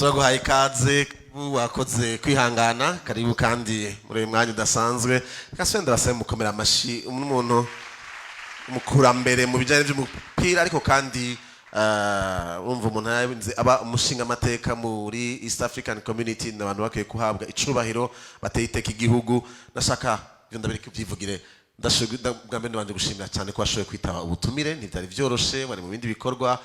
Turaguhaye ikaze, wakoze kwihangana. Karibu kandi muri uyu mwanya udasanzwe. Kaswe ndabasaba mukomera amashi umuntu umukurambere mu bijyanye by'umupira, ariko kandi wumva umuntu yarinze aba umushinga amateka muri East African Community, ni abantu bakwiye kuhabwa icubahiro, bateye iteka igihugu. Nashaka ibyo ndabireka ibyivugire. Bwa mbere ndabanje gushimira cyane ko washoboye kwitaba ubutumire, ntibyari byoroshe, wari mu bindi bikorwa.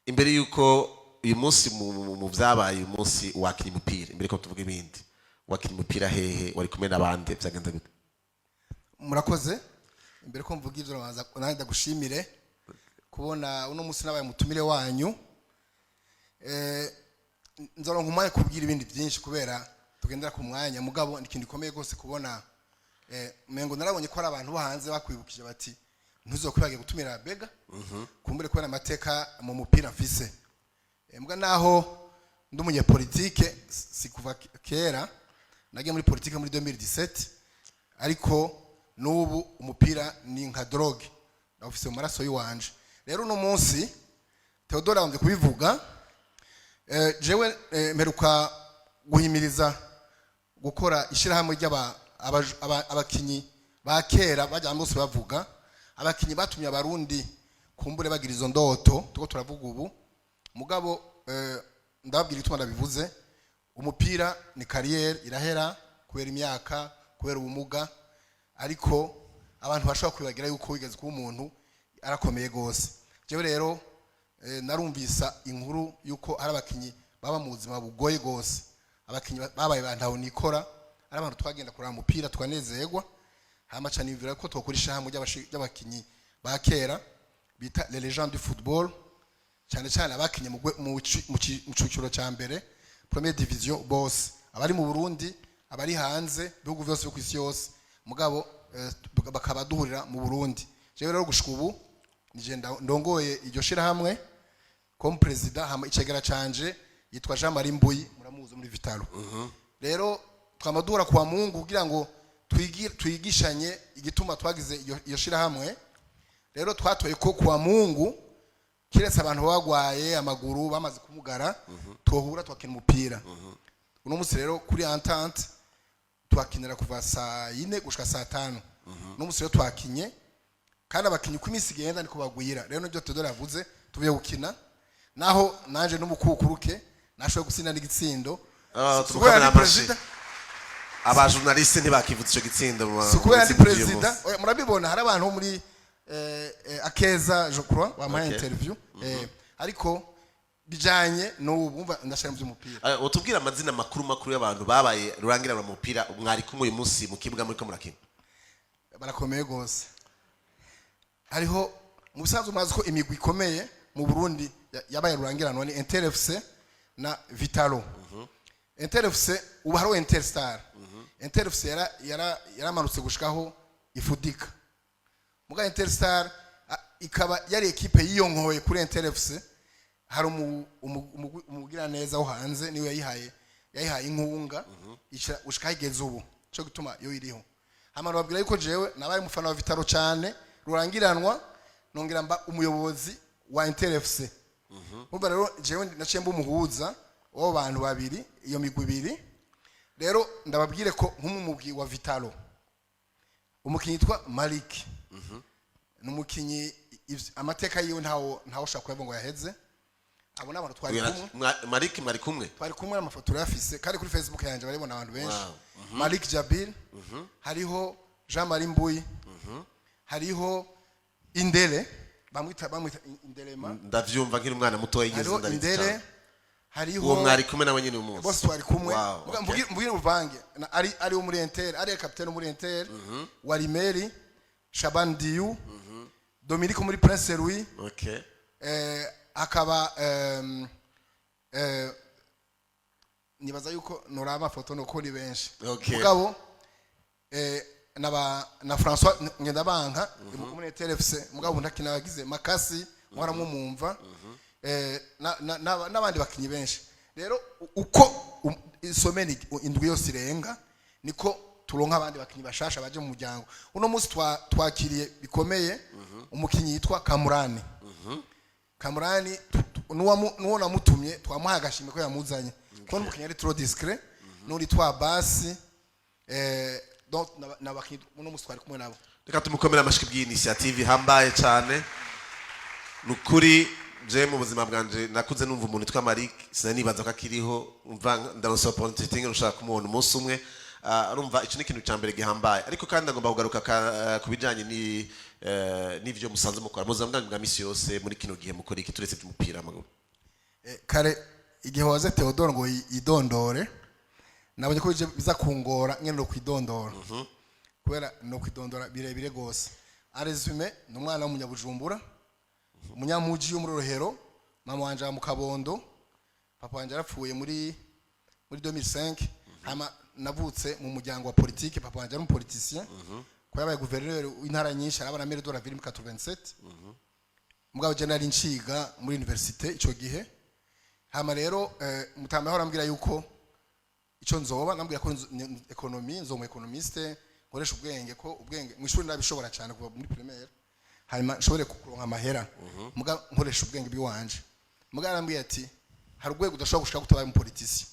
Imbere y'uko uyu munsi mu byabaye uyu munsi wakina umupira, imbere ko tuvuga ibindi, wakina umupira hehe? Wari kumwe n'abandi? Byagenze gute? Murakoze. Imbere ko mvuga ibyo, nabanza nanjye ndagushimire kubona uno munsi nabaye umutumire wanyu. Nzoronka umwanya kubwira ibindi byinshi kubera tugendera ku mwanya, mugabo ni ikintu gikomeye rwose kubona mengo narabonye ko hari abantu bo hanze bakwibukije bati: "Ntuzokwibage gutumira Bega kumbure," kubera amateka mu mupira mfise. Mbwa naho ndi umunyepolitike si kuva kera, nagiye muri politike muri 2017, ariko n'ubu umupira ni nka drogue, ndawufise mu maraso y'uwanje. Rero uno munsi Theodore yabanje kubivuga, jewe mperuka guhimiriza gukora ishyirahamwe ry'abakinyi ba kera bajya bose bavuga, abakinyi batumye Abarundi kumbure bagira izo ndoto tuko turavuga ubu. Mugabo ndababwira igituma ndabivuze. Umupira ni carrière, irahera kubera imyaka, kubera ubumuga, ariko abantu bashobora kwibagira yuko wigeze kuba umuntu arakomeye gose. Jewe rero narumvisa inkuru yuko hari abakinyi baba mu buzima bugoye gose, abakinyi babaye ba ntaho nikora, ari abantu twagenda kuraba umupira twanezerwa. Hama ca niyumvira ko twokora ishyirahamwe ry'abakinyi ba kera bita les légendes du football, cyane cyane abakinye mu ciciro cya mbere, première division, bose abari mu Burundi, abari hanze, ibihugu byose byo ku isi yose, mugabo bakaba duhurira mu Burundi. Jewe rero gushika ubu nije ndongoye iryo shirahamwe comme président, hama icegera canje yitwa Jean Marie Mbuyi, muramuzi muri Vital'O. Rero twama duhura kwa Mungu kugira ngo twigishanye igituma twagize iyo shirahamwe. Rero twatoye ko kwa Mungu, kiretse abantu bagwaye amaguru bamaze kumugara, twohura twakina umupira. Uno munsi rero kuri Entente twakinira kuva saa 4 gushika saa 5. Uno munsi rero twakinye, kandi abakinyi uko iminsi igenda niko bagwira. Rero nibyo Theodore yavuze, tuvuye gukina, naho nanje n'umukukuruke nashoboye gutsinda n'igitsindo. Ah, Si kubera tumukomere ndi amashi. perezida. Abajournaliste ntibakivuze ico gitsindo Si kubera ndi mu mitsinda y'uyu perezida. munsi. Oya, murabibona, hari abantu bo muri Akeza, je crois, bampaye interview, ariko bijanye n'ubu umva ndashaka mu by'umupira. Utubwire amazina makuru makuru y'abantu babaye rurangiranwa mu mupira mwari kumwe uyu munsi mu kibuga muriko murakina. Barakomeye rwose. Hariho mu bisanzwe murazi ko imigwi ikomeye mu Burundi yabaye rurangiranwa ni Inter FC na Vital'O. Inter FC, ubu hariho Interstar. Inter FC yaramanutse gushikaho ifudika, muga Interstar ikaba yari ekipe yiyonkoye kuri Inter FC. Hari umugiraneza wo hanze niwe yayihaye inkunga gushika igeze ubu, cyo gituma yo iriho. Hama babwira yuko jewe nabaye umufana wa Vital'O cyane rurangiranwa, nongera mba umuyobozi wa Inter FC. Urumva rero jewe naciye mba umuhuza w'abo bantu babiri, iyo migwi ibiri. Rero ndababwire ko nk'umumugwi wa Vital'O, umukinyi yitwa Malik ni umukinyi amateka yiwe ntawo ushobora kuyavuga ngo yaheze. Abo ni abantu twari kumwe. Malik mwari kumwe? Twari kumwe, amafoto urayafise kandi kuri Facebook yanjye baribona abantu benshi. Malik Jabir, hariho Jean Marie Mbuyi, hariho Indere, bamwita Inderema. Ndavyumva nkiri umwana muto yigeze Hariho ndabizi Indere. cane. Hariho Uwo mwari kumwe nawe nyine uyu munsi? Bose twari kumwe. Mvugire uvange. Ari wo muri Inter, ari capitaine muri Inter, Warimeri Shaban Diu, Dominique muri Prince Louis, akaba nibaza yuko noraba amafoto nuko ni benshi. Mugabo na François Ngendabanka muri Inter FC, mugabo ntakina, bagize Makasi muhora mwumva, n'abandi bakinyi benshi. Rero uko isomeni indwi yose irenga niko turonka abandi bakinyi bashasha baje mu muryango. Uno munsi twakiriye bikomeye umukinyi yitwa Kamurani. Kamurani. N'uwo namutumye twamuhaye agashimwe ko yamuzanye, kuko n'umukinnyi ari trop discret. N'uri twa basi donc n'abakinnyi uno musi twari kumwe nabo. Reka tumukomere amashyi bw'iyi initiative ihambaye cyane. Ni ukuri, je mu buzima bwanje nakuze numva umuntu witwa Malik, sinanibaza ko akiriho. Umva, ndaronse opportunity nshaka kumubona umunsi umwe. Urumva icyo ni ikintu cya mbere gihambaye, ariko kandi agomba kugaruka ku bijyanye n'ivyo musanzwe mukora mu buzima bwanyu bwa misi yose. Muri kino gihe mukora iki turetse iby'umupira w'amaguru? Kare igihe waze Theodore ngo yidondore, nabonye ko biza kungora ngene no kwidondora, kubera no kwidondora birebire gose. En résumé, ni umwana w'umunyabujumbura, umunyamuji wo muri Rohero. Mama wanje aba mu Kabondo, papa wanje yarapfuye muri 2005. Hama navutse mu muryango wa politique. Papa wanje ari umupoliticien, ko yabaye gouverneur w'intara nyinshi, araba na maire de la ville muri 87. Mugabo je nari nciga muri université ico gihe. Hama rero mutama yahora ambwira yuko ico nzoba, nambwira ko économie, nzo mu économiste, nkoresha ubwenge, ko ubwenge mu ishuri ndabishobora cyane kuva muri primaire, hanyuma nshobore kuronka amahera muga nkoresha ubwenge bw'iwanje. Muga arambwiye ati hari urwego udashobora gushika kutabaye mu politicien.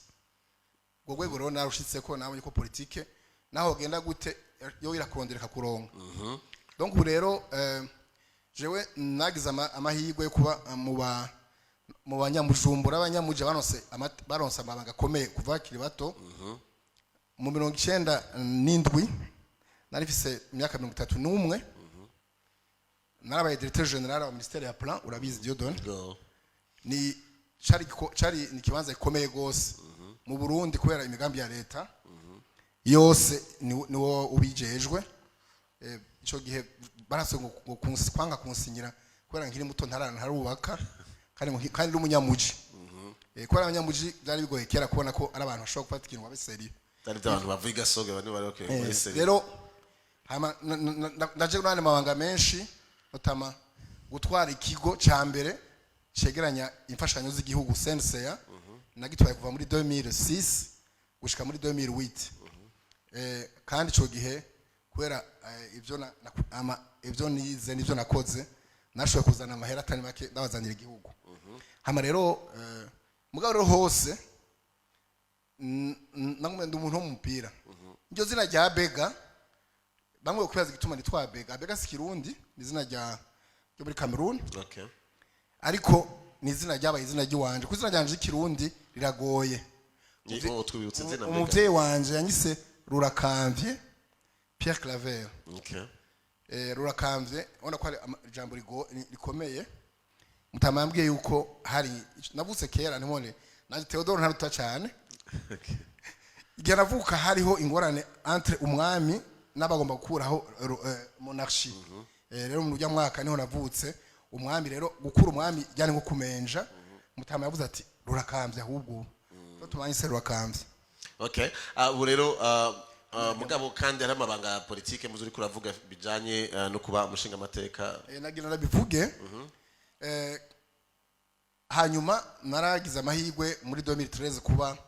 Ubwo rwego rero narushitse, ko nabonye ko politique naho genda gute yo irakurondera kuronka. Donc ubu rero jewe nagize amahirwe yo kuba mu banyamujumbura, abanyamuji baronse amabanga akomeye kuva bakiri bato. Mu 97 nari mfise imyaka 31, narabaye directeur général wa ministère ya plan. Urabizi, Dieudonné. Go. Ni cari ni ikibanza gikomeye gose mu Burundi, kubera imigambi ya leta yose niwo ubijejwe. Ico gihe barase ngo kwanga kunsinyira kubera nkiri muto, ntarubaka, kandi ngo kandi ndi umunyamuji. Kubera abanyamuji byari bigoye kera kubona ko ari abantu bashobora gufata ikintu babe sérieux. Byari by'abantu bavuye i Gasoge, bane bari bakwiye muri sérieux. Rero hama ndaje n'andi mabanga menshi, notamment gutwara ikigo ca mbere cegeranya imfashanyo z'igihugu, CNCA. Nagitwaye kuva muri 2006 gushika muri 2008. Kandi ico gihe kubera ivyo ivyo nize n'ivyo nakoze, nashoboye kuzana amahera atari make ndabazanira igihugu. Hama rero mugabo rero hose nagumye ndi umuntu wo mu mupira. Iryo zina rya Bega, bamwe bakwibaza igituma nitwa Bega. Bega si Kirundi, ni izina ryo muri Cameroon. Ariko ni izina ryabaye izina ry'iwanje, kuko izina ryanje ry'ikirundi riragoye. Ni oh, twibutse izina Bega. Umuvyeyi wanje yanyise Rurakamvye Pierre Claver. Rurakamvye, ubona ko ari ijambo rikomeye. Mutama yambwiye yuko hari navutse kera, ntimone nanjye Theodore ntaruta cyane. Igihe navuka hariho ingorane entre umwami n'abagomba gukuraho monarchie. Rero mu rujya mwaka niho navutse. Umwami rero, gukura umwami byari nko kumenja. Mutama yavuze ati Rurakambye, ahubwo ubu tumanyise Rurakambye. Okay. Ubu rero mugabo kandi hari amabanga ya politike muzi uriko uravuga bijanye no kuba umushinga amateka. Nagira ndabivuge. Hanyuma naragize amahirwe muri 2013 kuba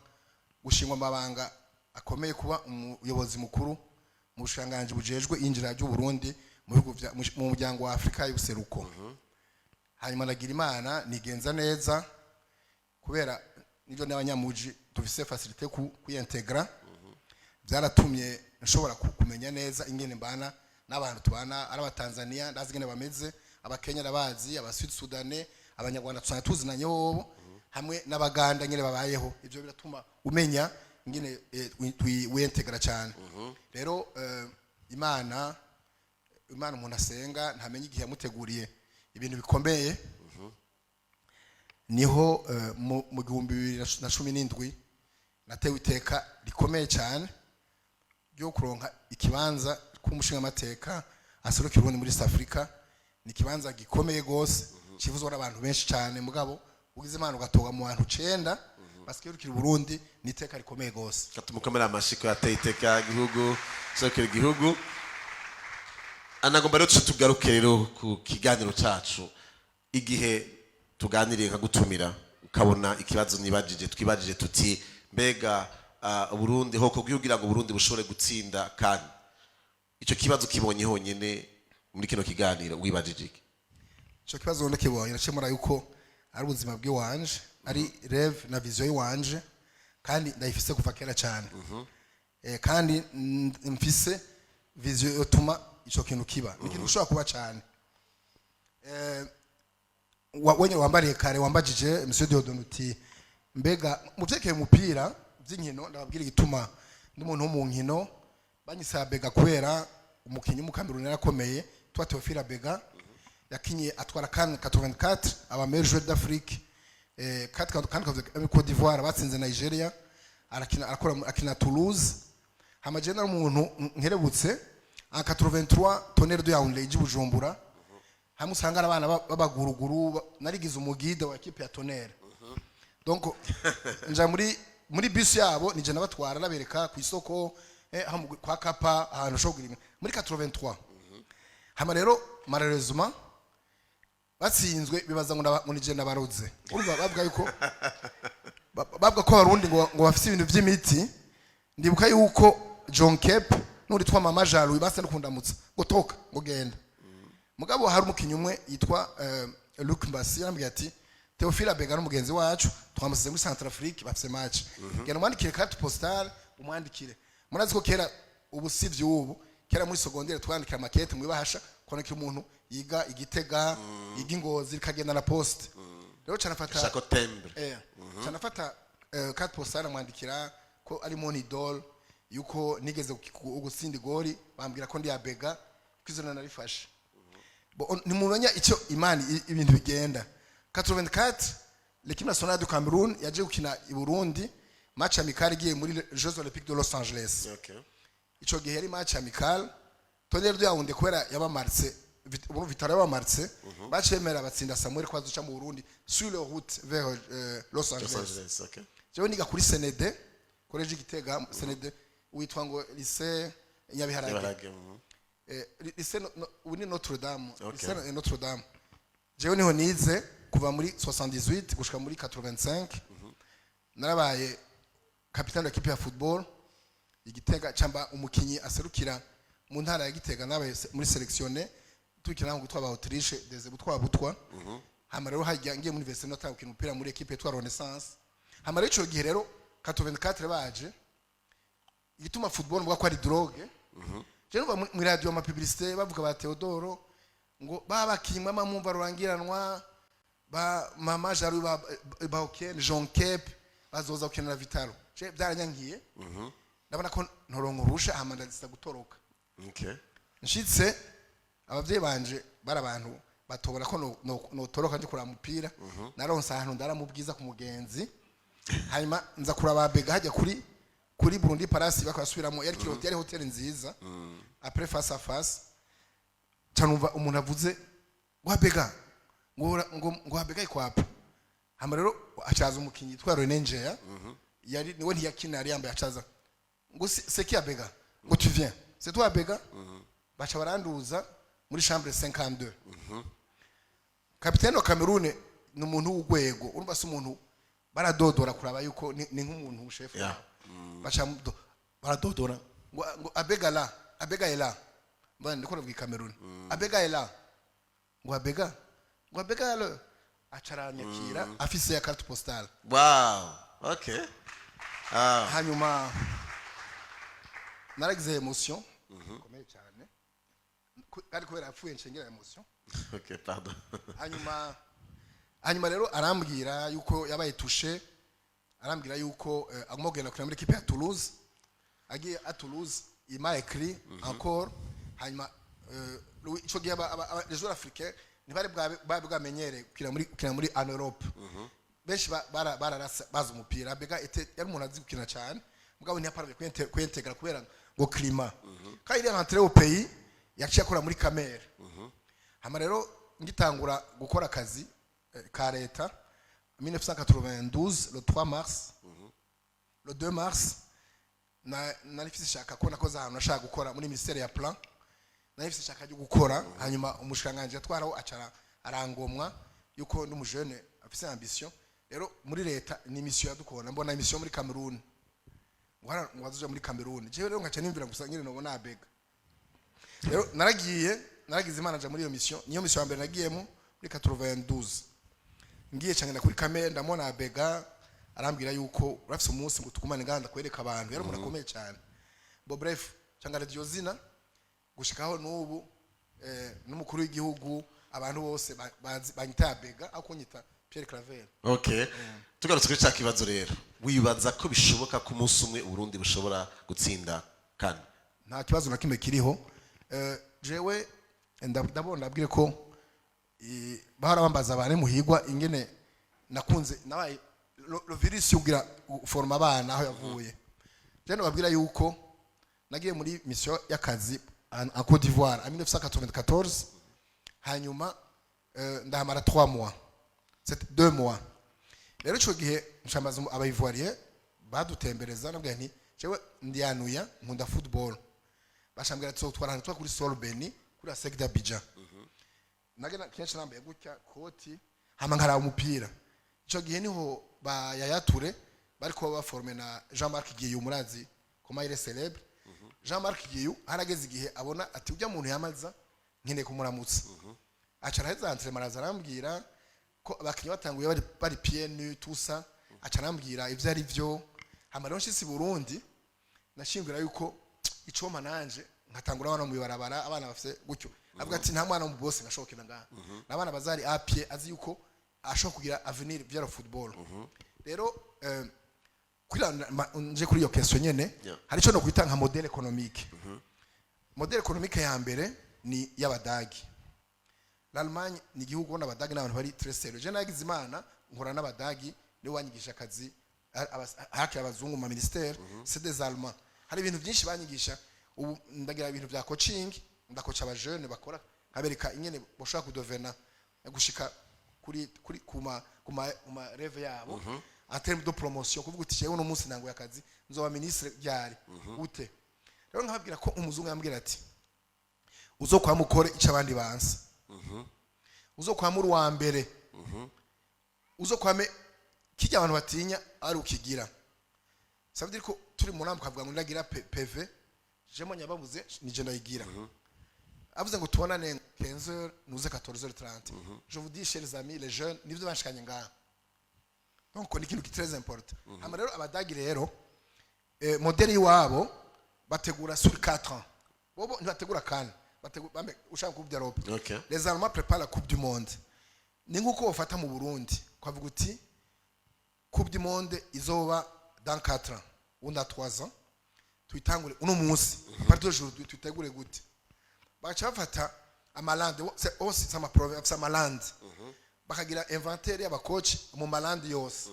gushingwa amabanga akomeye, kuba umuyobozi mukuru mu bushikiranganji bujejwe iyinjira ry'u Burundi mu bihugu mu muryango wa Afrika y'ubuseruko. Hanyuma nagira Imana nigenza neza, kubera nibyo n'abanyamuji dufise facilité ku kwiyintegra. Byaratumye nshobora kumenya neza ingene mbana n'abantu tubana, ari abatanzania ndazi ingene bameze, abakenya ndabazi, aba Sud Soudanais, abanyarwanda tusanga tuzinanye bobo, hamwe n'abaganda nyene babayeho. Ivyo biratuma umenya ingene wiyintegra cyane. Rero Imana umuntu asenga ntamenye igihe yamuteguriye ibintu bikomeye. Niho mu 2017 natewe iteka rikomeye cyane ryo kuronka ikibanza k'umushingamateka aserukira Uburundi muri East Africa. Ni ikibanza gikomeye gose, kivuzwa n'abantu benshi cyane. Mugabo ugize Imana ugatorwa mu bantu 9 baserukira Uburundi, ni iteka rikomeye gose. Reka tumukomere amashyi ko yateye iteka igihugu, serukira igihugu. Anagomba rero tuce tugaruke rero ku kiganiro cacu. Igihe tuganiriye nkagutumira, ukabona ikibazo nibajije, twibajije tuti mbega Burundi hoko kugira ngo Burundi bushobore gutsinda? Kandi ico kibazo kibonye honyene muri kino kiganiro, wibajije iki? Ico kibazo ndakibonye, nacemura yuko Ari ubuzima bw'iwanje, ari rêve na vision y'iwanje, kandi ndayifise kuva kera cyane. Kandi mfise vision yotuma ico kintu kiba. Ni ikintu gishobora kuba cyane. Wenye wambariye kare, wambajije, Monsieur Dieudonné, uti mbega mu vyerekeye umupira by'inkino. Ndababwira igituma ndi umuntu wo mu nkino. Banyise Abega kubera umukinyi w'Umukameruni yarakomeye twa Théophile Abega, yakinye atwara CAN 84, aba meilleur joueur d'Afrique, 4 CAN Côte d'Ivoire batsinze Nigeria, arakina, arakora, akina Toulouse. Hama je nari umuntu nkerebutse. En 83, Tonnerre de Yaoundé ije Bujumbura, hamwe usanga ari abana b'abaguruguru, narigize umu guide wa équipe ya Tonnerre. Donc nja muri bus yabo, nije nabatwara, nabereka ku isoko, aho kwa Kapa, ahantu ushobora kugura ibintu muri 83. Hama rero malheureusement batsinzwe, bibaza ngo ngo nije nabaroze. Urumva bavuga yuko bavuga ko Abarundi ngo bafise ibintu by'imiti. Ndibuka yuko John Kep n'uri twa Mama Jaru basa no kundamutsa ngo toka, ngo genda. Mugabo hari umukinyi umwe yitwa Luc Mbasi, yarambwiye ati: "Théophile Abega n'umugenzi wacu, twamusize muri Centrafrique, bafise match, genda umwandikire carte postale, umwandikire." Murazi ko kera, ubu si ubu, kera muri secondaire twandikira makete mwibahasha, kwandikira umuntu yiga Igitega, yiga Ingozi, rikagenda na poste. Rero canafata Shako timbre. Canafata carte postale, amwandikira ko ari mon idole, yuko nigeze gutsinda igori, bambwira ko ndi Abega, ko izo narifashe. Ntimumenya icyo Imana ibintu bigenda. 84, l'équipe nationale du Cameroun yaje gukina i Burundi match amical igiye muri Jeux Olympiques de Los Angeles. Ico gihe yari match amical. Tonnerre de Yaoundé, kubera yabamarse ubu Vital'O yabamarse, bacemera batsinda Samuel ko bazoca mu Burundi sur leur route vers Los Los Angeles. Angeles, okay. Jewe niga kuri CND, collège Gitega, CND witwa ngo lycée Nyabiharage. Nyabiharage. Lycée ubu ni Notre Dame. Lycée Notre Dame, jewe niho nize kuva muri 78 gushika muri 85. Narabaye capitaine de l'équipe ya football Igitega, cyangwa umukinyi aserukira mu ntara ya Gitega. Nabaye muri sélectionné, tukina ngo twaba Autriche deze butwa butwa. Hama rero hajya ngiye muri université, natanga gukina umupira muri équipe yitwa Renaissance. Hama rero ico gihe rero 84 baje, igituma football mvuga ko ari drogue, je numva muri radio ama publicité bavuga ba Theodoro ngo babakinywa mamumva rurangiranwa, ba Mama Jaru, ba Oken, Jean Kep, bazoza gukinira Vital'O. Je byaranyankiye, ndabona ko ntoronka urusha, hama ndazisa gutoroka. Nshitse, abavyeyi banje bari abantu batobora ko notoroka nje kuraba umupira. Naronse ahantu ndaramubwiza ku mugenzi, hanyuma nza kuraba Bega hajya kuri Burundi Palace, bakabasubiramo. Yari kiroti, yari hôtel nziza. Après face à face, canumva umuntu avuze ngo Abega, ngo Abega ikwapa. Hama rero acaza umukinyi yitwa René Njeya, yari niwe, ntiyakina, yari yambaye. Acaza ngo: "C'est qui Abega?" Ngo: "Tu viens, c'est toi Abega?" Baca baranduza muri chambre 52. Kapitene wa Cameroon ni umuntu w'urwego, urumva si umuntu baradodora kuraba yuko ni nk'umuntu chef. Baca baradodora ngo: "Abega la, Abega est là." Mbona ndiko ndavuga Cameroon. "Abega est là." Ngo: "Abega?" Ngo: "Abega le." Aca aranyakira afise ya carte postale. Wow, okay. Ah. Hanyuma naragize émotion ikomeye cyane. Kandi kubera yapfuye nshengera émotion. Okay, pardon. Hanyuma rero arambwira yuko yabaye touché, arambwira yuko agomba kugenda kureba muri équipe ya Toulouse. Agiye à Toulouse, il m'a écrit encore. Hanyuma ico gihe les joueurs africains ntibari bwabe bwamenyere gukina muri en Europe. Benshi bararasa bazi umupira. Bega yari umuntu azi gukina cyane, mugabo ntiyaparave kwintegra kubera ngo climat. Quand il est rentré au pays, yaciye akora muri Camere. Hama rero ngitangura gukora akazi ka leta 1992, le 3 mars, le 2 mars, na nari mfise ishaka ko nakoze ahantu nashaka gukora muri ministère ya plan. Nari mfise ishaka ryo gukora. Hanyuma umushikiranganji yatwaraho acara arangomwa yuko ndi umujene afise ambition. Rero muri leta ni mission yadukora, mbona mission muri Cameroon, ngo hara ngo azoja muri Cameroon. Jewe rero nkaca nimvira gusa nyine nobona Abega. Rero naragiye, naragize Imana, nja muri iyo mission. Niyo mission ya mbere nagiyemo muri 92. Ngiye cyane kuri kamere, ndamubona Abega, arambwira yuko urafise umunsi ngo tugumane ngaha ndakwereka abantu. Yari umuntu akomeye cyane. Bon, bref, cyangwa radiyo zina gushikaho n'ubu, n'umukuru w'igihugu, abantu bose banyita Abega aho kunyita Pierre Claver. Okay, tugarutse kuri cya kibazo rero, wibaza ko bishoboka ko umunsi umwe Uburundi bushobora gutsinda CAN? Nta kibazo na kimwe kiriho. Jewe ndabona ndabwire ko bahora bambaza abantu muhigwa ingene nakunze nabaye le virus yugira forma abana aho yavuye. Je nababwira yuko nagiye muri mission y'akazi en Côte d'Ivoire en 1994, hanyuma ndahamara 3 mois, c'est 2 mois. Rero ico gihe nshambaza aba Ivoiriens badutembereza, nabwira nti jewe ndiyanuya nkunda football. Bashambwira ati tuzotwara ahantu twa kuri Sol Beni, kuri ASEC d'Abidjan. Nagena kenshi nambaye gutya koti, hama nkaraba umupira. Ico gihe niho ba Yaya Touré bariko baforme na Jean-Marc Guillou. Murazi comment il est célèbre, Jean-Marc Guillou. Harageze igihe abona ati ujya muntu yamaza nkeneye kumuramutsa. Aca araheza entraînement, araza arambwira ko abakinyi batanguye bari pieds nus, tout ça. Aca arambwira ivyo ari vyo. Hama rero nshitse i Burundi, nashimbwira yuko icoma nanje nkatangura abana mu ibarabara, abana bafise gutyo. Avuga ati nta mwana wo mu bose ngashobokera ngaha, n'abana bazari à pied, azi yuko ashobora kugira avenir via le football. Rero kuri nje kuri iyo question nyene, hari ico no kwita nka modèle économique. Modèle économique ya mbere ni y'Abadagi. L'Allemagne ni igihugu ubona Abadagi n'abantu bari très sérieux. Je nagize Imana nkora n'Abadagi, niwe wanyigisha akazi hakiri abazungu mu ministère, c'est des Allemands. Hari ibintu byinshi banyigisha. Ubu ndagira ibintu bya coaching, ndakocha aba jeunes bakora, nkabereka ingene boshobora kudovena gushika kuri kuma rêve yabo en terme de promotion, kuvuga uti jewe uno munsi nangoye akazi, nzoba ministre ryari ute. Rero nkababwira ko umuzungu yambwira ati uzokwama ukore icyo abandi banse, uzokwama uri uwa mbere, uzokwame kijya abantu batinya ari ukigira. Ça veut dire ko turi mu nama ukavuga ngo ndagira PV, je mo nyababuze nije ndayigira. Avuze ngo tubonane 15h, nuze 14h30. Je vous dis, chers amis les jeunes, nivyo banshikanye ngaha. Donc ni ikintu ki très important. Hama rero Abadagi rero, modèle iwabo bategura sur 4 ans. Bobo ntibategura CAN, bategura bambe ushaka Coupe d'Europe. Les Allemands préparent la Coupe du monde. Ni nkuko bafata mu Burundi ukavuga uti Coupe du monde izoba dans 4 ans ou dans 3 ans, tuyitangure uno munsi, à partir d'aujourd'hui tuyitegure gute. Bagaca bafata ama Länder c'est aussi c'est ama province, ama Länder, bakagira inventaire y'aba coach mu ma Länder yose,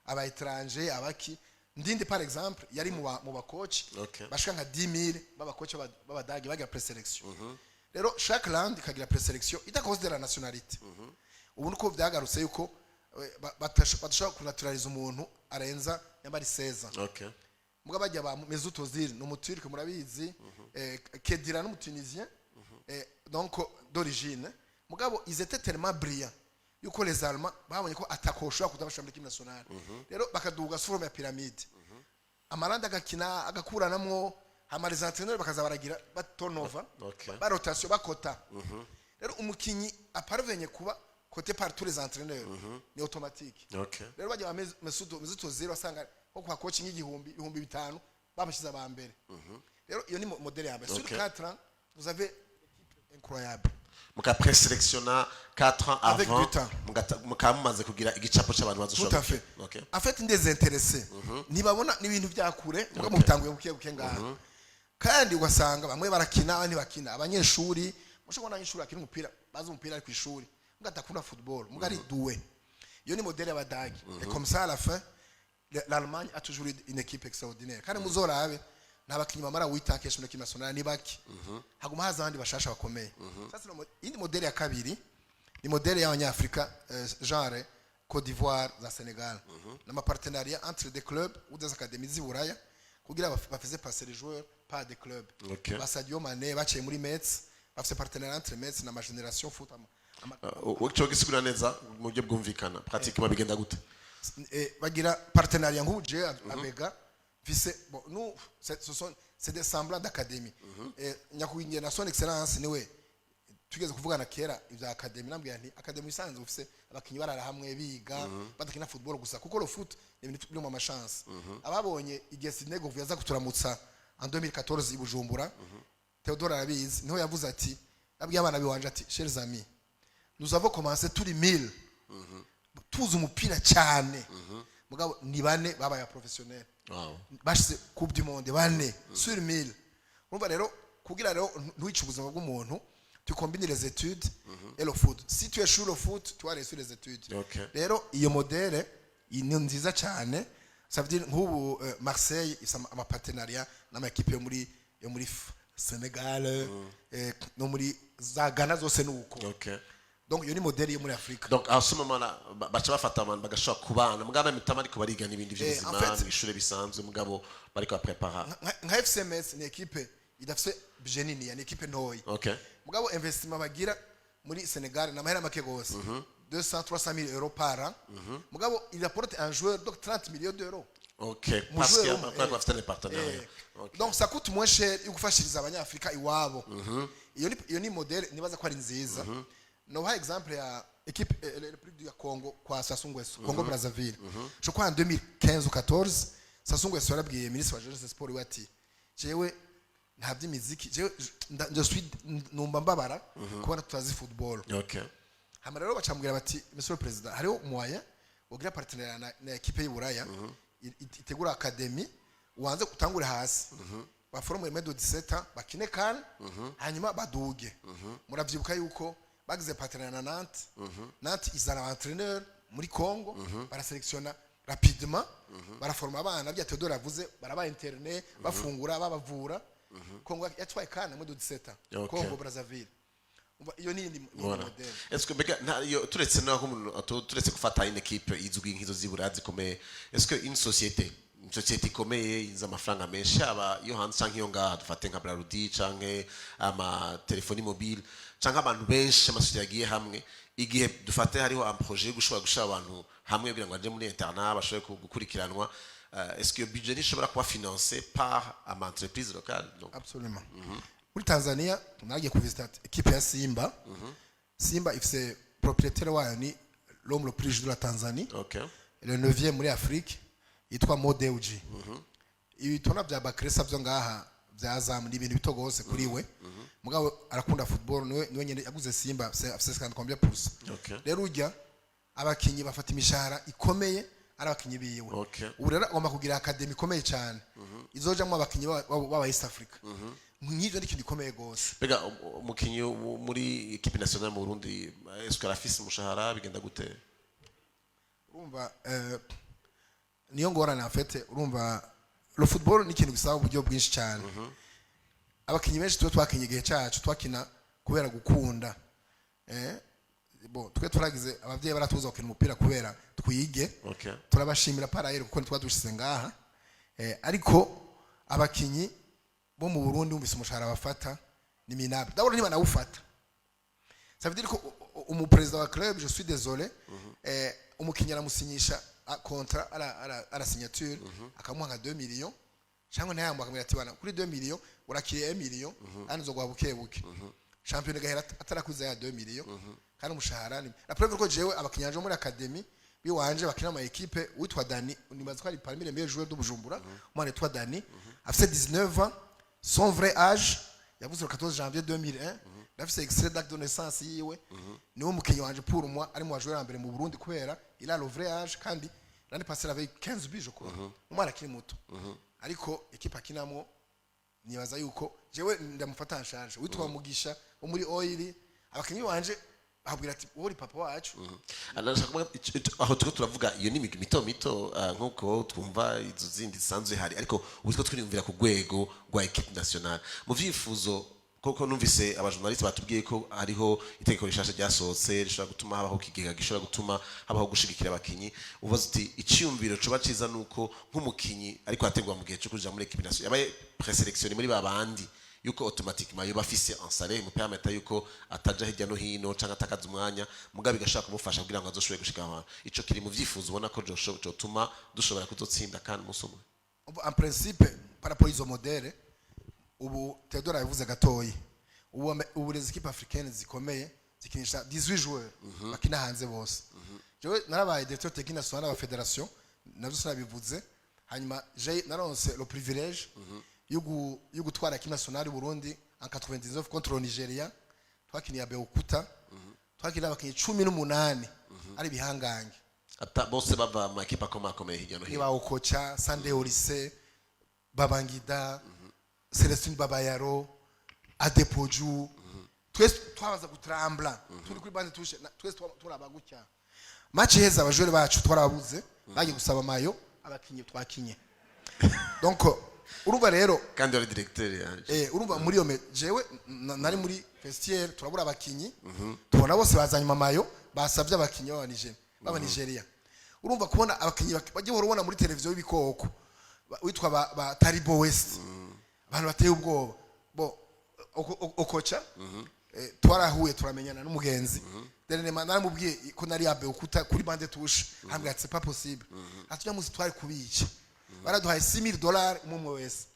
aba étranger, abaki. Ndindi par exemple yari mu ba coach bashika nka 10 000 b'aba coach b'Abadagi bagira présélection. Rero chaque land ikagira présélection idaconsidera nationalité. Ubu niko byagarutse yuko badashobora kunaturaliza umuntu arenza nyamba ari 16 ans. Muga bajya ba Mesut Ozil ni Umuturike, murabizi, Khedira ni Umutunisien, donc d'origine. Mugabo ils étaient tellement brillants yuko les Allemands babonye ko atakoshobora kudabasha muri équipe nationale. Rero bakaduga sous forme ya pyramide, ama Länder agakina agakuranamwo, hama les entraîneurs bakaza baragira batonova, ba rotation, bakota. Rero umukinyi aparvenye kuba coté par tous les entraîneurs, ni automatique. Rero bajya ba Mesut Ozil wasanga nko kwa coaching igihumbi, 5000 bamushize aba mbere. Rero iyo ni modèle ya mbere sur 4 ans, vous avez une équipe incroyable. Muka présélectionna 4 ans Avec avant du temps. Mukaba mumaze kugira igicapo c'abantu Tout bazoshobora à fait. En fait, ndésintéressé ntibabona n'ibintu bya kure muga mubitanguye buke buke ngaha. Kandi ugasanga bamwe barakina, abandi bakina. Abanyeshuri, mushobora kubona abanyeshuri bakina umupira, bazi umupira ari ku ishuri, muga atakunda football, muga ari doué. Iyo ni modèle y'Abadagi. Et comme ça, à la fin, l'Allemagne a toujours eu une équipe extraordinaire. Kandi muzorabe nta bakinyi bamara 8 ans kenshi muri équipe nationale, ni bake, haguma haza abandi bashasha bakomeye. Sasa iyindi modèle ya kabiri ni modèle y'Abanyafrika, genre Côte d'Ivoire za Senegal, n'ama partenariat entre des clubs ou des académies z'i Buraya kugira bafise passer les joueurs par des clubs. Ba Sadio Mané baciye muri Metz, bafise partenariat entre Metz na ma Génération Foot Ico gisigura neza mu buryo bwumvikana, pratiquement bigenda gute? Bagira partenariat nk'ubu je Abega mfise, bon, nous c'est ce sont c'est des semblants d'académie. Nyakwigendera na Son Excellence niwe Tugeze kuvugana kera ibya academy, nambwira nti academy isanzwe ufise abakinyi barara hamwe, biga, badakina football gusa, kuko le foot ni ibintu biri mu ma chance. Ababonye igihe Sidney Govou yaza kuturamutsa en 2014 i Bujumbura, Theodore arabizi, niho yavuze ati, abwiye abana biwanje ati: "Chers amis, nous avons commencé turi 1000, tuzi umupira cyane, mugabo ni bane babaye professionnel, bashize Coupe du Monde, bane sur 1000." Urumva rero, kugira rero ntuwice ubuzima bw'umuntu, tu combines les études et le foot. Si tu échoues le foot, tu vas réussir les études. Rero iyo modèle iyi ni nziza cyane. Ça veut dire nk'ubu Marseille ifise ama partenariat n'ama équipe yo muri Senegal, no muri za Ghana zose nuko. Donc iyo ni modèle yo muri Afrika. Donc à ce moment là baca bafata abantu bagashobora kubana, mugabo mitama ariko bariga n'ibindi by'ubuzima En fait- mw'ishure bisanzwe, mugabo bariko baprepara. Nka FCMS ni équipe idafise budget nini, ni équipe ntoyi, mugabo investissement bagira muri Senegal ni amahera make gose, 200 300 000 euros par an, mugabo il apporte un joueur donc 30 millions d'euros. Mu Parce que joueur umwe, bafite les partenariats. Donc ça coûte moins cher yo gufashiriza Abanyafrika iwabo. Iyo ni modèle nibaza ko ari nziza. Noha exemple ya équipe République du Congo kwa Sassou Nguesso, Congo Brazzaville. Je crois en 2015 ou 14, Sassou Nguesso yarabwiye ministre wa jeunesse sport we ati: "Jewe nta by'imiziki, jewe je suis numva mbabara kubona tutazi football." Hama rero bacambwira bati: "Monsieur le président, hariho moyen wogira partenariat na équipe y'Iburaya itegura academy, ubanze utangure hasi, baforme moins de 17 ans, bakine CAN, hanyuma baduge." Muravyibuka yuko bagize partenariat na Nantes. Nantes izana aba entraîneur muri Congo, baraselectiona rapidement, baraforma abana bya Theodore yavuze, baraba interne, bafungura, babavura. Congo yatwaye CAN moins de 17 ans. Congo Brazzaville. Umva, iyo ni iyindi Voilà. modèle. Est-ce que mbega iyo turetse naho umuntu turetse gufata une équipe izwi nk'izo zibura zikomeye, est-ce que une société ikomeye iza amafaranga menshi, yaba iyo hanze canke iyo ngaha, dufate nka Brarudi canke ama telefoni mobile canke abantu benshi, amasosiyete yagiye hamwe, igihe dufate hariho un projet yo gushobora gushira abantu hamwe kugira ngo baje muri internat, bashobore gukurikiranwa, est-ce que iyo budget ntishobora kuba financé par ama entreprise locale? Donc Absolument. Muri Tanzania nagiye kuvisita équipe ya Simba. Simba ifise propriétaire wayo ni l'homme le plus riche de la Tanzanie, le neuvième muri Afrique, yitwa Mo Dewji. Ibitona bya Bakresa byo ngaha bya Azam ni ibintu bito gose kuri we, mugabo arakunda football. Niwe nyene yaguze Simba, afise 50 combien pour cent. Rero urya abakinyi bafata imishahara ikomeye ari abakinyi biwe. Ubu rero agomba kugira academy ikomeye cyane izojamwo abakinyi b'aba East Africa. Nk'ivyo ni ikintu gikomeye gose. Mbega umukinyi muri équipe nationale mu Burundi, est-ce que arafise umushahara? Bigenda gute? Urumva, niyo ngorane en fait. Urumva, le football ni ikintu gisaba uburyo bwinshi cyane. Abakinyi benshi tuba twakinye igihe cyacu, twakina kubera gukunda. Bon, twe turagize abavyeyi baratuza gukina umupira kubera twige. Turabashimira parayeri kuko ntitwadushize ngaha. Ariko abakinyi bo mu Burundi, wumvise umushahara bafata ni minable, d'abord ntibanawufata. Ça veut dire ko umuperezida wa club, je suis désolé, umukinyi aramusinyisha contrat à la signature, akamuha nka 2 millions cyangwa ntayamuha, akamubwira ati: "Bana, kuri 2 millions urakiriye 1 million, kandi uzoguha buke buke." Champion gahera atarakuza ya 2 millions, kandi umushahara ni la preuve ko jewe abakinyi banje bo muri academy biwanje bakina ama équipe, witwa Dani, nibaza ko ari parmi les meilleurs joueurs de Bujumbura, umwana witwa Dani afise 19 ans, son vrai âge, yavuze le 14 janvier 2001, ndafise extrait d'acte de naissance yiwe. Niwe mukinyi wanje pour moi ari mu bajoueur mbere mu Burundi, kubera il a le vrai âge, kandi l'année passée il avait 15 buts, je crois, umwana akiri muto, ariko équipe akinamwo nibaza yuko jewe ndamufata en charge. Witwa Mugisha wo muri Oil, abakinyi banje babwira ati: "Wowe uri papa wacu." Ndashaka kuvuga aho turiko turavuga iyo ni imigwi mito mito, nk'uko twumva izo zindi zisanzwe hari, ariko ubu turiko twiyumvira ku rwego rwa équipe nationale mu vyifuzo, koko numvise abajournaliste batubwiye ko hariho itegeko rishasha ryasohotse rishobora gutuma habaho ikigega gishobora gutuma habaho gushigikira abakinyi. Ubaza uti iciyumviro coba ciza nuko nk'umukinyi ariko ategwa mu gihe cyo kuja muri équipe nationale, yabaye présélectionné muri babandi, yuko automatiquement yoba afise un salaire mu permettre yuko ataja hirya no hino canke atakaza umwanya, mugabo igashobora kumufasha kugira ngo azoshobore gushika aho hantu. Ico kiri mu vyifuzo ubona ko jotuma dushobora kuzotsinda kandi umunsi umwe? En principe, par rapport izo modèle, ubu Theodore yabivuze gatoyi. Ubu les équipes africaines zikomeye zikinisha 18 joueurs bakina hanze bose. Jewe narabaye directeur technique national wa fédération, navyo sinabivuze. Hanyuma j'ai naronse le privilège yo gutwara équipe nationale y'u Burundi en 99 contre le Nigeria. Twakiniye Abeokuta, twakiniye abakinyi 18 ari ibihangange. Ata bose bava mu makipe akomakomeye hirya no hino. Niba Okocha, Sunday Oliseh, Babangida, Celestine Babayaro, Adepoju, twese twabaza gutrambla turi kuri banc de touche, twese turaba gutya. Match iheze, aba joueurs bacu twarababuze, bagiye gusaba maillot abakinyi twakinye. Donc urumva rero, kandi wari directeur yanje. Urumva muri iyo jewe nari muri vestiaire, turabura abakinyi, tubona bose bazanye ama maillots basabye abakinyi b'aba Nigeria. Urumva kubona abakinyi bajye bahora ubona muri televiziyo y'ibikoko, witwa ba Taribo West, abantu bateye ubwoba bo Okocha. Twarahuye, turamenyana n'umugenzi. Dernièrement naramubwiye ko nari Abeokuta kuri banc de touche, ambwira ati: "C'est pas possible." Ati: "Ujya munsi twari kubica, baraduhaye $6000 umwe umwe wese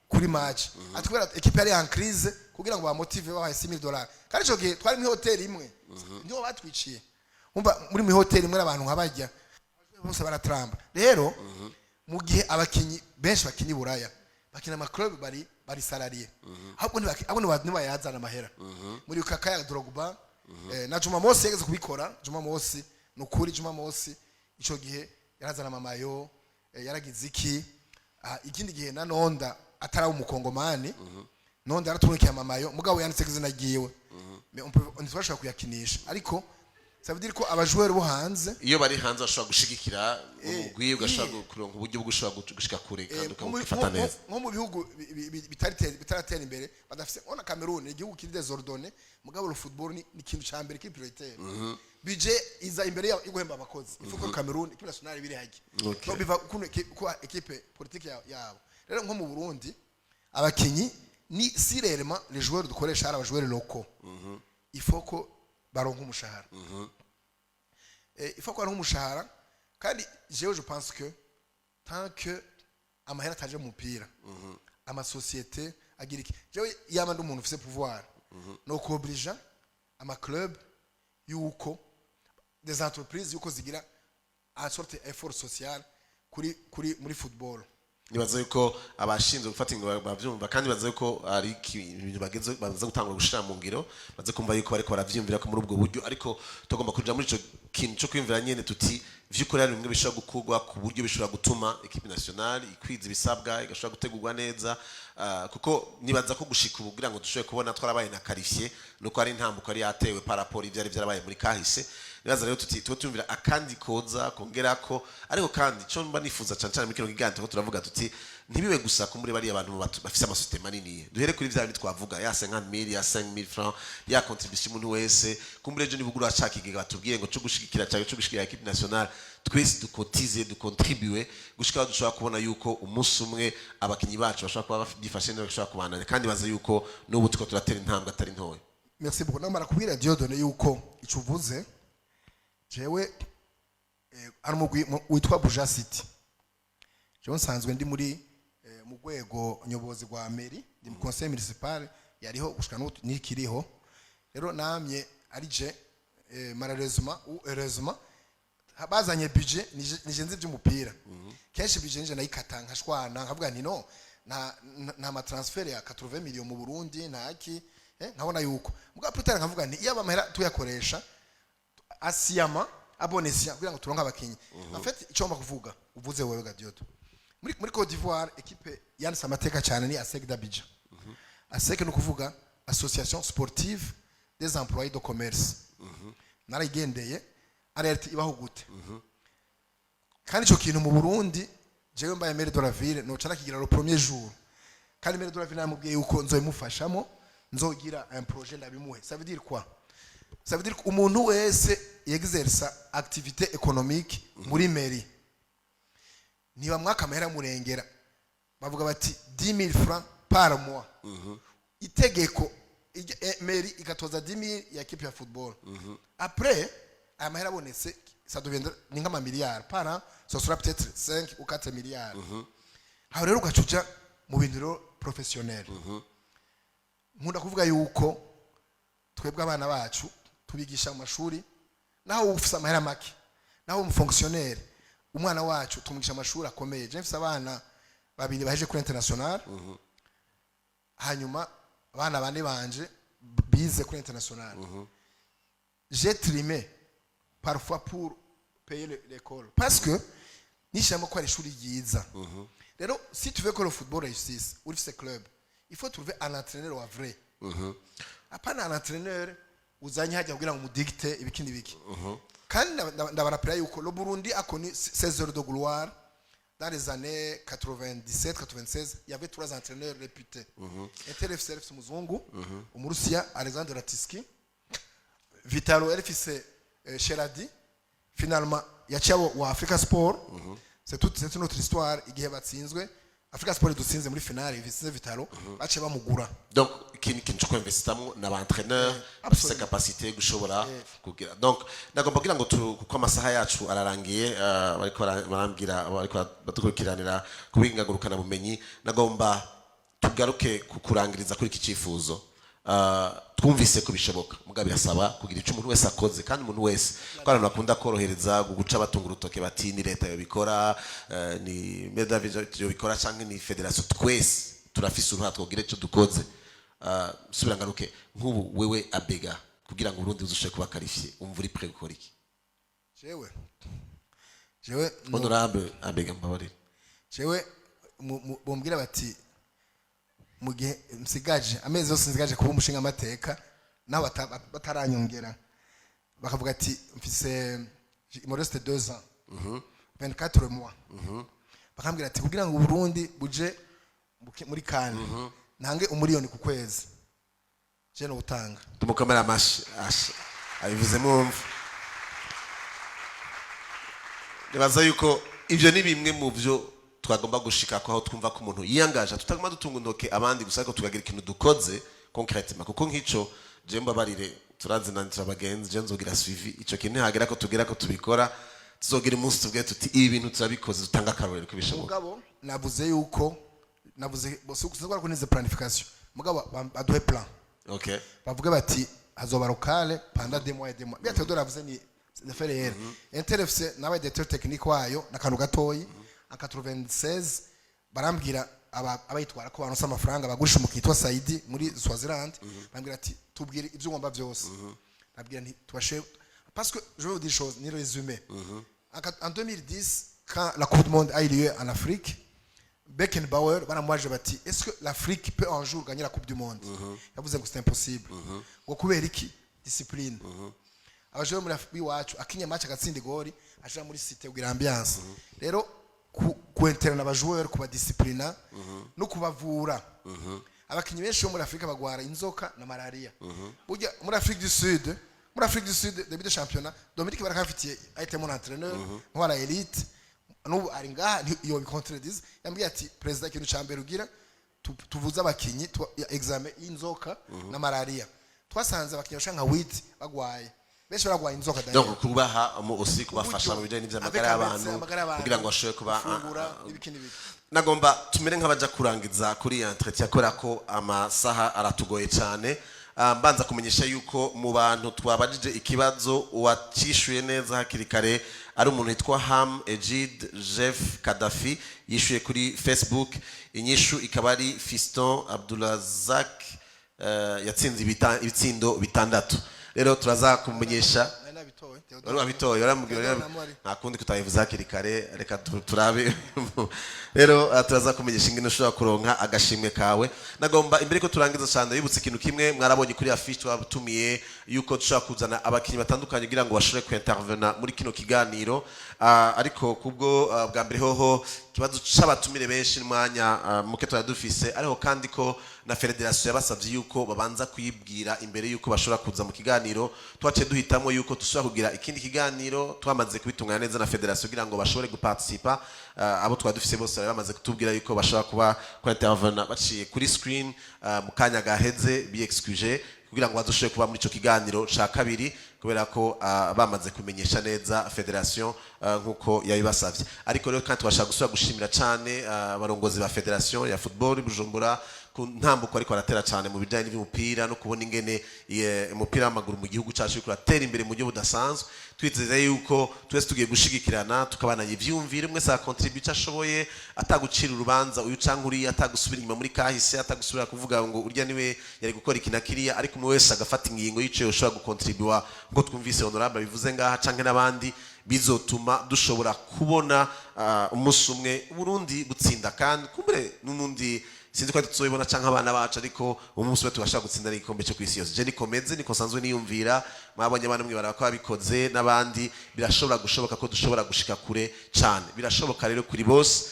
kuri match." Ati kubera équipe yari en crise, kugira ngo bamotive babaye $6000. Kandi ico gihe twari muri hôtel imwe, niho batwiciye. Umva, muri hôtel imwe abantu nk'abajya bose baratramba. Rero mu gihe abakinyi benshi bakina i Buraya, bakina ama club, bari salarié, ahubwo ahubwo ntibayazana amahera muri kaka ya Drogba. Na Juma Mosi yageze kubikora. Juma Mosi, nukuri Juma Mosi ico gihe yarazana ama maillots, yaragize iki. Ikindi gihe na Nonda ataraba umukongomani, Nonda yaratumurikiye ama maillots, mugabo yanditse izina ryiwe. Mais on peut, ntitwashobora kuyakinisha, ariko ça veut dire ko aba joueurs bo hanze iyo bari hanze bashobora gushigikira umugwi, ugashobora kuronka uburyo bwo gushobora gushika kure kandi ukabufata neza. Nko mu bihugu bitaratera imbere, badafise ona Cameroon ni igihugu kiri désordonné, mugabo le football ni ikintu ca mbere kiri prioritaire. Budget iza imbere yo guhemba abakozi. Il faut que Cameroon équipe nationale biri hajya. Donc biva ukuntu uko équipe politique yabo. Rero nko mu Burundi, abakinyi ni si réellement les joueurs dukoresha ari aba joueurs locaux, il faut ko baronka umushahara. Il faut ko baronka umushahara. Kandi jewe je pense que tant que amahera ataje mu mupira, amasosiyete agira iki, jewe yaba ndi umuntu ufise pouvoir, no kuoblija ama club yuko des entreprises yuko zigira en sorte effort social kuri muri football. Nibaza yuko abashinzwe gufata ingingo bavyumva, kandi nibaza yuko ari ibintu bageze baza gutangura gushira mu ngiro, baze kumva yuko bariko baravyiyumvira ko muri ubwo buryo. Ariko tugomba kuja muri ico kintu co kwiyumvira nyene tuti vy'ukuri hari bimwe bishobora gukorwa ku buryo bishobora gutuma équipe nationale ikwiza ibisabwa, igashobora gutegurwa neza. Kuko nibaza ko gushika ubu, kugira ngo dushobore kubona twarabaye na qualifié, nuko ari intambuko yari yatewe par rapport ivyari vyarabaye muri kahise. Nibaza rero tuti tuba tuyumvira akandi koza kongerako. Ariko kandi ico mba nifuza cane cane muri kino kiganiro turiko turavuga tuti ntibibe gusa ko muri bariya bantu bafise amasosiyete manini. Duhere kuri vya bindi twavuga, ya 50,000, ya 5000 francs, ya contribution umuntu wese. Kumbure ejo nibugura ca kigega batubwiye ngo co gushigikira cyangwa co gushigikira équipe nationale, twese dukotize, dukontribue gushika aho dushobora kubona yuko umunsi umwe abakinyi bacu bashobora kuba bifashe neza, bashobora kubandanya. Kandi baza yuko n'ubu turiko turatera intambwe atari ntoya. Merci beaucoup. Namara kubwira Dieudonné yuko ico uvuze, jewe hari umugwi witwa Buja City. Jewe nsanzwe ndi muri mu rwego nyobozi rwa mairie, ndi mu conseil municipal yariho gushika n'ubu nikiriho. Rero namye ari je, malheureusement ou heureusement, bazanye budget, nije nzi iby'umupira. Kenshi budget nije nayikata, nkashwana, nkavuga nti no nta ma transfert ya 80 millions mu Burundi, nta ki, nkabona yuko mugabo plus tard nkavuga nti iyo amahera tuyakoresha asiyama abonesia kugira ngo turonke abakinyi. En fait, icyo ngomba kuvuga uvuze wewe Gadioto, muri Côte d'Ivoire équipe yanditse amateka cyane ni ASEC d'Abidjan. ASEC ni ukuvuga Association sportive des employés de commerce. Narayigendeye, alerte ibaho gute. Kandi ico kintu mu Burundi, jewe mbaye maire de la ville, noca nakigira le premier jour. Kandi maire de la ville namubwiye yuko nzoyimufashamo, nzogira un projet ndabimuhe. Ça veut dire quoi? Ça veut dire ko umuntu wese yexerça activité économique muri mairie, niba mwaka amahera murengera, bavuga bati 10 000 francs par mois. Itegeko mairie igatoza 10 000 ya équipe ya football. Après aya mahera abonetse, ça deviendra ni nk'ama milliards par an, ce sera peut-être 5 ou 4 milliards. Aho rero ugaca uja mu bintu rero professionnel. Nkunda kuvuga yuko twebwe abana bacu tubigisha mu mashuri, naho ufise amahera make, naho umu fonctionnaire, umwana wacu tumwigisha amashuri akomeye. Je mfise abana babiri baheje kuri international, hanyuma abana bane banje bize kuri international. J'ai trimé parfois pour payer l'école parce que nishamo ko ari ishuri ryiza. Rero si tu veux que le football réussisse, uri club, il faut trouver un entraîneur wa vrai, apana un entraîneur uzanye hajya kugira ngo mudicte ibiki n'ibiki. Kandi ndabarapera yuko le Burundi a connu 16 heures de gloire dans les années 97, 96. Il y avait trois entraîneurs réputés: Inter FC FC umuzungu, umurusiya Alexander Ratiski, Vitalo RFC Sheradi. Finalement yaciye abo wa Africa Sport. C'est une autre histoire. Igihe batsinzwe, Africa Sport dutsinze muri finale, bitsinze Vitalo, baciye bamugura. Donc ikintu cyo kwinvestimwo n'aba entraîneur bafise capacité gushobora kugira. Donc nagomba kugira ngo kuko amasaha yacu ararangiye, bariko barambwira, bariko badukurikiranira kubingagurukana bumenyi, nagomba tugaruke ku kurangiriza kuri iki cyifuzo. Twumvise ko bishoboka, mugabo birasaba kugira icyo umuntu wese akoze, kandi umuntu wese, ko abantu bakunda korohereza guca batunga urutoke bati ni leta yobikora, ni Medavi yobikora canke ni fédération. Twese turafise uruhara, twogira icyo dukoze. Subira ngaruke nk'ubu wewe Abega, kugira ngo Uburundi buzoshobore kuba qualifié, umva uri prêt gukora iki? Jewe no, Honorable Abega, mbabarire. Jewe bombwira bati mu gihe nsigaje, amezi yose nsigaje kuba umushinga amateka, naho bataranyongera, bakavuga ati mfise, il me reste 2 ans 24 mois, bakambwira ati kugira ngo Uburundi buje muri CAN, ntange 1 miliyoni ku kwezi, je no gutanga. Tumukomere amashi. Asha abivuze mwumva. Nibaza yuko ibyo ni bimwe mu byo twagomba gushika ko, aho twumva ko umuntu yiyangaje, tutagomba dutunga intoke abandi gusa, ariko tukagira ikintu dukoze concrètement. Kuko nk'ico, je mbabarire, turazinana, turabagenzi, je nzogira suivi ico kintu. Ntihagera ko tugera ko tubikora, tuzogira umunsi tubwire tuti ibi bintu turabikoze, dutanga akarorero ko bishoboka. Mugabo navuze yuko navuze bose ko nize planification, mugabo baduhe plan. Bavuge bati hazoba locale pendant des mois et des mois. Bya Theodore avuze ni affaire réelle. Inter FC nabaye directeur technique wayo n'akantu gatoyi en 96. Barambwira abayitwara ko baronse amafaranga, bagurisha umukinnyi witwa Saidi muri Swaziland. Bambwira ati tubwire ibyo ugomba byose. Nabwira nti tubashe, parce que je vais vous dire une chose, ni résumé. En 2010, quand la Coupe du Monde a eu lieu en Afrique, Beckenbauer baramubaje bati est-ce que l'Afrique peut un jour gagner la Coupe du Monde? Yavuze ngo c'est impossible. Ngo kubera iki? Discipline. Abaje muri Afurika iwacu, akinye match agatsinda igori, aja muri cité kugira ambiance. Rero ku interna aba joueur, kubadisciplina no kubavura. Abakinyi benshi bo muri Afrika bagwara inzoka na malaria. Burya muri Afrique du Sud, muri Afrique du Sud, début de championnat, Dominique Barakafitiye a été mon entraîneur ntwara élite, n'ubu ari ngaha, iyo bicontredise. Yambwiye ati président, ikintu ca mbere ugira, tuvuze abakinyi examen y'inzoka na malaria. Twasanze abakinyi bashaka nka 8 bagwaye, benshi baragwaye inzoka d'ailleurs. Donc kubaha aussi kubafasha mu bijyanye n'iby'amagara y'abantu kugira ngo bashobore kuba gufungura n'ibiki n'ibiki. Nagomba tumere nk'abaja kurangiza kuri iyi entretien kubera ko amasaha aratugoye cyane. Mbanza kumenyesha yuko mu bantu twabajije ikibazo, uwacishuye neza hakiri kare ari umuntu witwa Ham Egid Jeff Kadafi, yishuye kuri Facebook. Inyishu ikaba ari Fiston Abdulrazak, yatsinze ibitsindo bitandatu. Rero turaza kumenyesha. Nari nabitoye. Wari wabitoye, waramubwira. Theodore Namwari. Nta kundi kutabivuze hakiri kare, reka turabe. Rero turaza kumenyesha ingene ushobora kuronka agashimwe kawe. Nagomba imbere ko turangiza cyane yibutse ikintu kimwe mwarabonye kuri affiche twabatumiye, yuko dushobora kuzana abakinnyi batandukanye kugira ngo bashobore kuintervena muri kino kiganiro. Ariko kubwo bwa mbere hoho ikibazo c'abatumire benshi n'umwanya muke twari dufise, ariko kandi ko na fédération yabasavye yuko babanza kuyibwira imbere yuko bashobora kuza mu kiganiro, twaciye duhitamo yuko dushobora kugira ikindi kiganiro twamaze kubitunganya neza na fédération kugira ngo bashobore guparticipa. Abo twari dufise bose bari bamaze kutubwira yuko bashobora kuba kuintervena baciye kuri screen mu kanya gaheze, bi excuse kugira ngo bazoshobore kuba muri ico kiganiro ca kabiri, kubera ko bamaze kumenyesha neza fédération nkuko yabibasavye. Ariko rero kandi tubashaka gusubira gushimira cane abarongozi ba fédération ya football Bujumbura. ku ntambuko ariko aratera cyane mu bijyanye n'iby'umupira no kubona ingene umupira w'amaguru mu gihugu cyacu uriko uratera imbere mu buryo budasanzwe. Twizeze yuko twese tugiye gushigikirana, tukabananya ivyumviro, umwe wese akontribuye icyo ashoboye, atagucira urubanza uyu canke uriya, atagusubira inyuma muri kahise, atagusubira kuvuga ngo urya niwe yari gukora iki na kiriya, ariko umwe wese agafata ingingo y'ico yoshobora gukontribuwa, nkuko twumvise honorable bivuze ngaha canke n'abandi. Bizotuma dushobora kubona umunsi umwe Burundi butsinda, kandi kumbure n'ubundi sinzi ko tuzobibona canke abana bacu, ariko umunsi umwe tubasha gutsinda n'igikombe cyo kwisi yose. Je nikomeze, niko nsanzwe niyumvira. Mwabonye abana mwe baraba ko babikoze n'abandi, birashobora gushoboka ko dushobora gushika kure cane. Birashoboka rero kuri bose,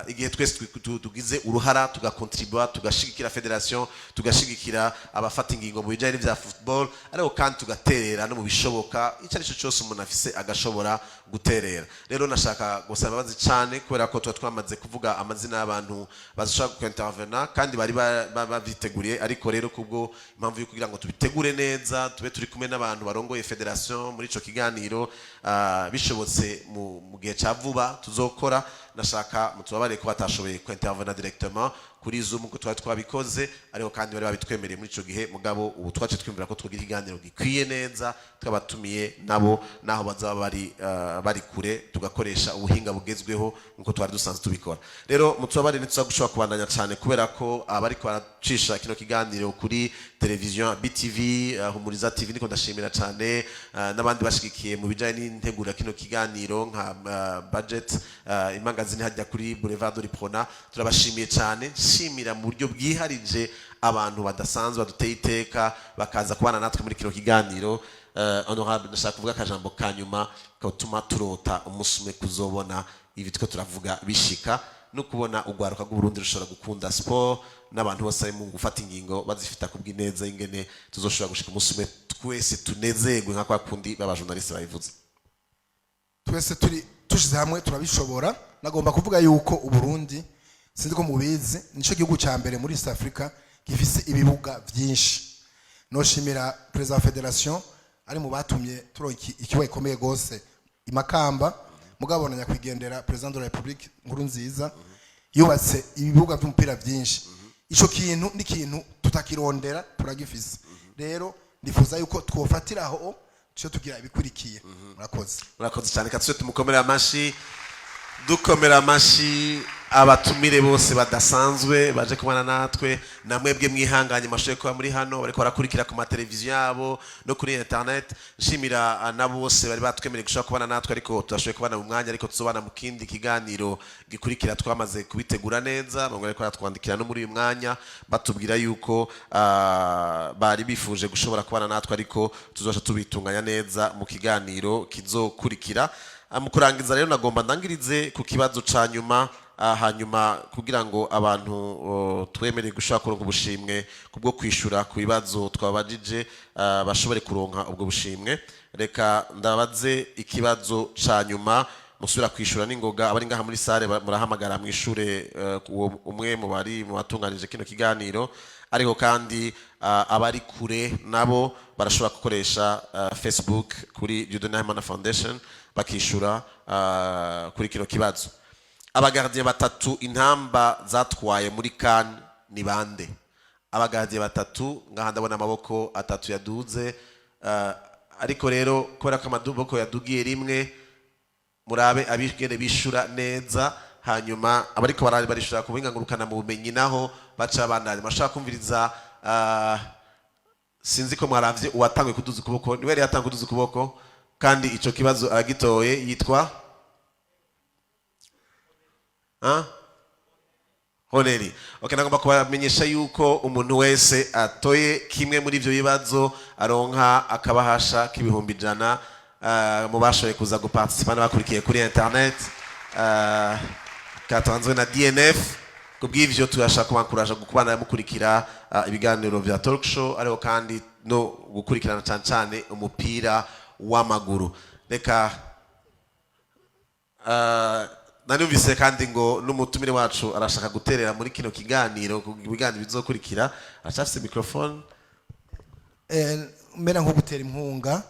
igihe twese tugize uruhara, tugakontribua, tugashigikira fédération, tugashigikira abafata ingingo mu bijanye n'ivya football, ariko kandi tugaterera no mu bishoboka icyo ari cyo cyose umuntu afise agashobora guterera. Rero nashaka gusaba imbabazi cane kubera ko tuba twamaze kuvuga amazina y'abantu bazashobora kuintervena kandi bari bavyiteguriye, ariko rero kubwo impamvu yo kugira ngo tubitegure neza, tube turi kumwe n'abantu barongoye fédération muri ico kiganiro, bishobotse mu gihe ca vuba tuzokora. Nashaka mutubabare ko batashoboye kuintervena directement kuri Zoom uko twari twabikoze, ariko kandi bari babitwemereye muri ico gihe. Mugabo ubu twace twiyumvira ko twogira ikiganiro gikwiye neza, twabatumiye nabo naho bazaba bari kure, tugakoresha ubuhinga bugezweho nkuko twari dusanzwe tubikora. Rero mutubabare, ntituza gushobora kubandanya cyane kubera ko abariko baracisha kino kiganiro kuri televiziyo BTV, Humuriza TV, niko ndashimira cyane, n'abandi bashigikiye mu bijanye n'integura kino kiganiro nka budget imangazini hajya kuri Boulevard de l'Uprona. Turabashimiye cyane. Nshimira mu buryo bwiharije abantu badasanzwe baduteye iteka bakaza kubana natwe muri kino kiganiro. Honorable, ndashaka kuvuga akajambo ka nyuma katuma turota umunsi umwe kuzobona ibi two turavuga bishika, no kubona urwaruka rw'Uburundi rushobora gukunda sport, n'abantu bose bari mu gufata ingingo bazifita kubw'ineza, ingene tuzoshobora gushika umunsi umwe twese tunezerwe nka kwa kundi b'abajournaliste babivuze. Twese turi tushize hamwe turabishobora. Nagomba kuvuga yuko Uburundi, sinzi ko mubizi, nico gihugu cya mbere muri East Africa gifise ibibuga byinshi. Noshimira président wa fédération ari mu batumye turonka ikibuga gikomeye gose imakamba. Mugabo na nyakwigendera président de la République nkuru nziza yubatse ibibuga by'umupira byinshi. Ico kintu ni ikintu tutakirondera, turagifise. Rero ndifuza yuko twofatiraho tuce tugira ibikurikiye. Murakoze. Murakoze cyane. Katuse tumukomere amashi, dukomera amashi abatumire bose badasanzwe baje kubana natwe, na mwebwe mwihanganye mashoboye kuba muri hano, bariko barakurikira ku mateleviziyo yabo no kuri internet. Nshimira na bose bari batwemereye gushobora kubana natwe, ariko tudashoboye kubana mu mwanya, ariko tuzobana mu kindi kiganiro gikurikira twamaze kubitegura neza. Bamwe bariko baratwandikira no muri uyu mwanya batubwira yuko bari bifuje gushobora kubana natwe, ariko tuzoca tubitunganya neza mu kiganiro kizokurikira. Mu kurangiza rero, nagomba ndangirize ku kibazo ca nyuma, hanyuma kugira ngo abantu twemerere gushobora kuronka ubushimwe kubwo kwishura ku bibazo twabajije, bashobore kuronka ubwo bushimwe. Reka ndabaze ikibazo ca nyuma, musubira kwishura n'ingoga. Abari ngaha muri salle murahamagara mwishure uwo umwe mu bari mu batunganije kino kiganiro, ariko kandi abari kure nabo barashobora gukoresha Facebook kuri Dieudonné Nahimana Foundation bakishura kuri kino kibazo. Abagardien batatu Intamba zatwaye muri CAN ni bande? Abagardien batatu. Ngaha ndabona amaboko atatu yaduze, ariko rero kubera ko amaboko yadugiye rimwe, murabe abigene bishura neza, hanyuma abariko barishura ku buhinga ngurukana mu bumenyi naho baca bandanya bashaka kumviriza. Sinzi ko mwaravye uwatanguye kuduza ukuboko, niwe yari yatanguye kuduza ukuboko kandi ico kibazo aragitoye, yitwa Ah? Honeri. Okay, nagomba kubamenyesha yuko umuntu wese atoye kimwe muri ivyo bibazo aronka akabahasha k'100,000 mu bashoboye kuza guparticipa n'abakurikiye kuri internet, katanzwe na DNF. Kubw'ivyo turashaka kubankuraja kubana mukurikira ibiganiro vya talk show, ariko kandi no gukurikirana cane cane umupira w'amaguru. Reka nanumvise kandi ngo n'umutumire wacu arashaka guterera muri kino kiganiro, ku biganiro bizokurikira. Aracafise microphone. Mera nko gutera inkunga,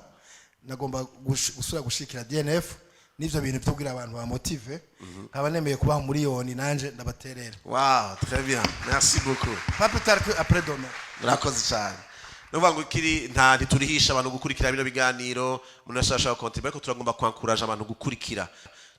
nagomba gusubira gushikira DNF. N'ivyo bintu byo kugira abantu ba motivé, nkaba nemeye kubaha miliyoni, nanje ndabaterera. Wow, très bien, merci beaucoup. Pas plus tard que après demain. Murakoze cyane. Ni ukuvuga ngo kiri nta ntiturihisha abantu gukurikira bino biganiro. Umuntu ashobora contribuer, ariko turagomba kwankuraje abantu gukurikira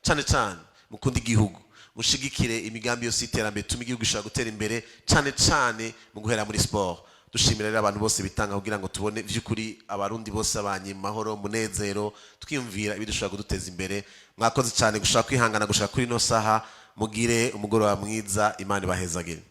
cyane cyane. Mukunda igihugu, mushigikire imigambi yose y'iterambere, tume igihugu gishobora gutera imbere, cyane cyane mu guhera muri siporo. Dushimira rero abantu bose bitanga kugira ngo tubone by'ukuri Abarundi bose abanye mu mahoro, munezero, twiyumvira ibidushobora kuduteza imbere. Mwakoze cyane gushaka kwihangana gushaka kuri ino saha. Mugire umugoroba mwiza, Imana ibahezagire.